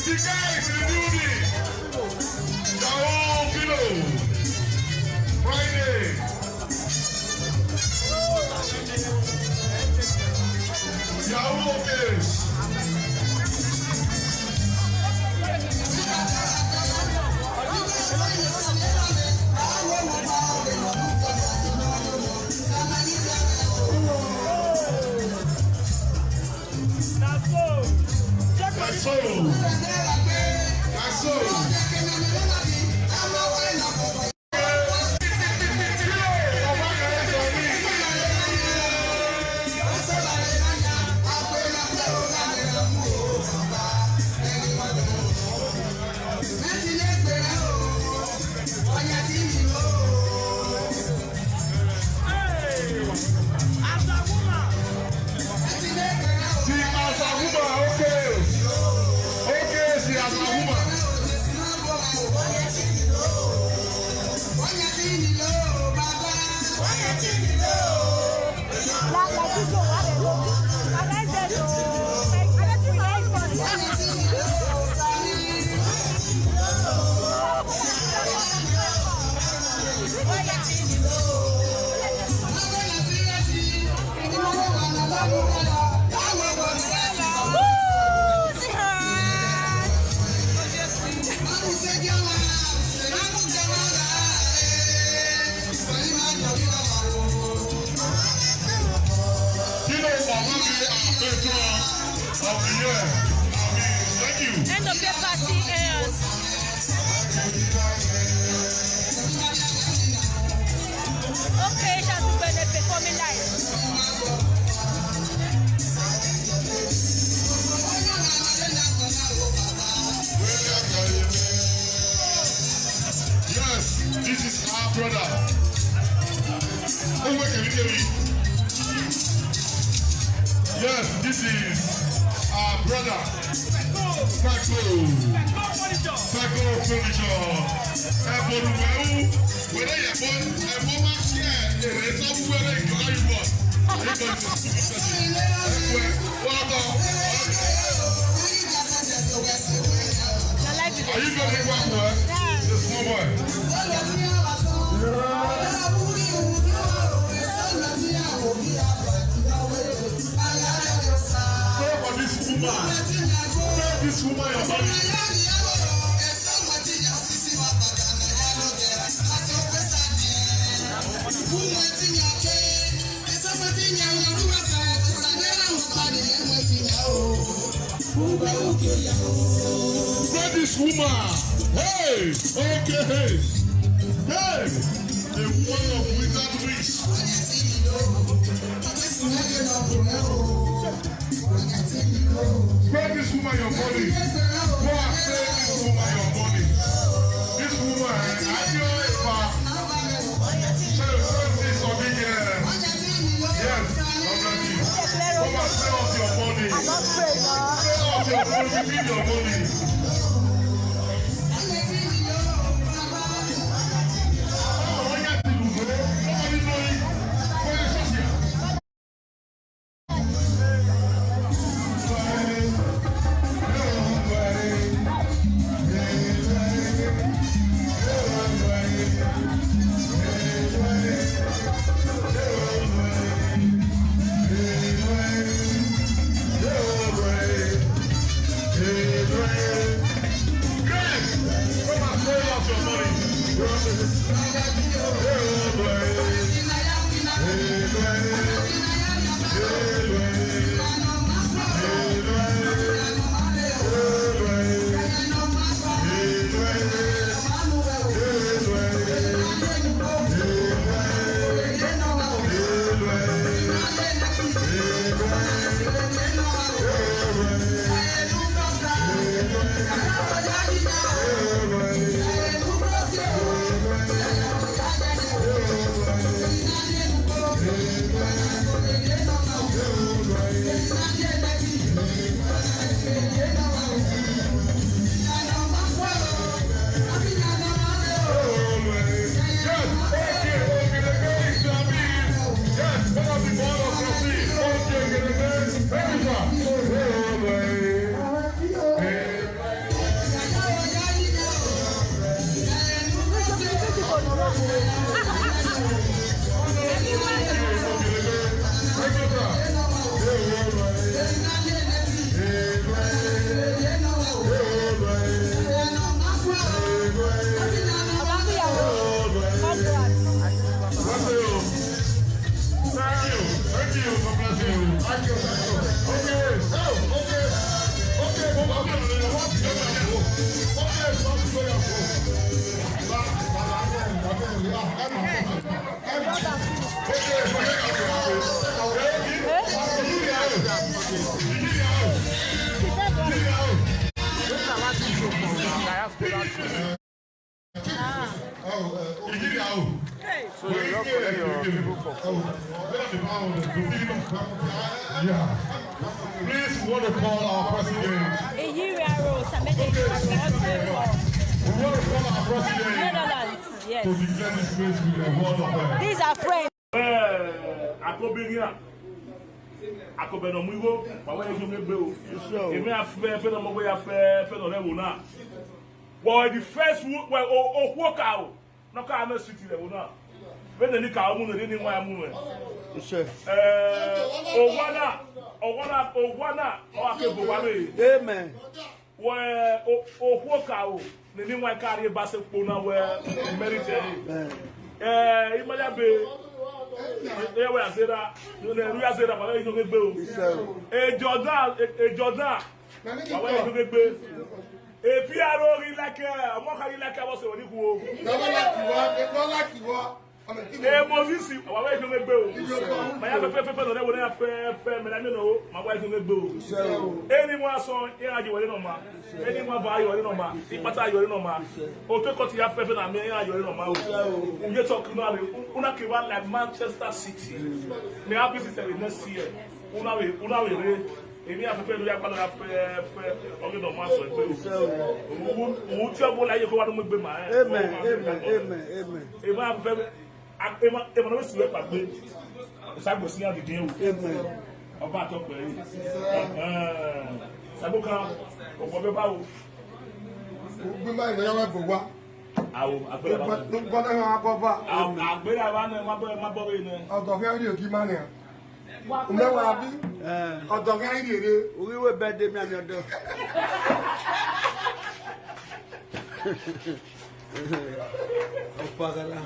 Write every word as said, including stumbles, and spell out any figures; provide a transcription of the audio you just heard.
The guy is in the building. Yahoo Kilo. Friday. Yahoo Office. Na so. Na so. Na so. Hey! As a woman. The As a woman, okay. Okay, the As a woman. Kí ló fà wọ́n fi àpéjọ of the year? Àmì, thank you. End of the party ends. Okay, Shazugbe performing live. Yes, this is our brother. Oh, wait, can you hear me? Yes, this is our brother. Psycho. Psycho Furniture. Ẹ̀bùn olùwẹ̀rù. Wẹ̀rẹ̀ yẹ̀ bọ́, ẹ̀bùn máa ṣe ẹ̀, èrè sọ́kú ẹ̀rẹ́ ìjọba yìí bọ̀. Ẹ̀bùn ẹ̀bùn ẹ̀bùn. Welcome. Are you going to work for us? Yeah. The small boy. Pray for this woman. Pray this woman your money. Pray this woman. Hey, okay, hey, hey, the one of wizard wish. Pray this woman your money. Go and pray this woman your money. This woman, eh, I feel it, pa. Say, pray this for me, yeah. Yes, already. Come and pay us your money. I don't pray, no. Pay us your money, give me your money. Ah. Oh, uh, Nigeria, oh. So you love for your people for food. Yeah. Please, we want to call our president. Nigeria, oh, Samete, Nigeria, oh. We want to call our president Netherlands, yes. To declare this place with a word of prayer. These are friends. Eh, akobirian, akobẹ ne ọ mu igho, ma wẹ ye egbe o. Yes, sir. Emwi a fẹ, fẹ ne ọmọ wẹ ya fẹ, fẹ ne ọ rre ẹvbo na. Wẹ the first wo-, wẹ o-, okhuo ka o, ne ọ ka mwẹ street rre ẹvbo na. Vbene ni ka mu ne, ni wa mu nẹ. Yes, sir. Eh, owa na, owa na, owa na, ọ ke bo wa vbe. Amen. Wẹ o-, okhuo ka o, ne ni wa ka rrie ba se kpo na wẹ merit ẹre. Eh. Eh, ima ya be, e wẹ azera, ne ru ya zera, wa wẹ ye egbe o. Yes, sir. E Jordan, e, e Jordan, wa wẹ ye egbe. E P R O ghi like, ọmọ kha ghi like, avbe ọse wẹ ni khuo. Nọ wa like wa, nọ like wa. E Moses, wa wẹ ye egbe o. Ma ya fẹ, fẹ, fẹ, fẹ, nọ rre ẹvbo na ya fẹ, fẹ, mẹ na miẹn nọ o, ma wẹ ye egbe o. Eni wa sọn, iran ye wẹ nọ ma. Eni wa ba ye wẹ nọ ma. Ikpata ye wẹ nọ ma. Otu ekọti ya fẹ, fẹ na miẹn, iran ye wẹ nọ ma o. Uye tọ ke na re, una ke wa like Manchester City. Mẹ a visit the next year. Una vbe, una vbe rre. Emwi a fẹfẹ ne u ya gbalọ ya fẹ, fẹ, ọ ghi nọ ma sọ egbe o. U, u tie ọghe la ye ko wa ne mu egbe ma, eh. Amen, amen, amen, amen. Emwa a fẹfẹ, a, emwa, emwa ne ọ vbe si wẹ kpagbe. Osa gbe si iran dede o. Amen. Ọba atọ kpẹre. Eh, Sabokan, ọgbọ bẹ ba o. Ugbe ma ne ya wa gbe wa. Awo, agbera ba. Nugba na ha bọ ba. Awo, agbera ba ne ma bọ, ma bọ vbe ne. Ọdọ ghe rrie ogi ma nian. Umẹ wa bi. Eh. Ọdọ ghe rrie re. Ughi we bẹdẹ mianmian ọdọ. Ọpaghala.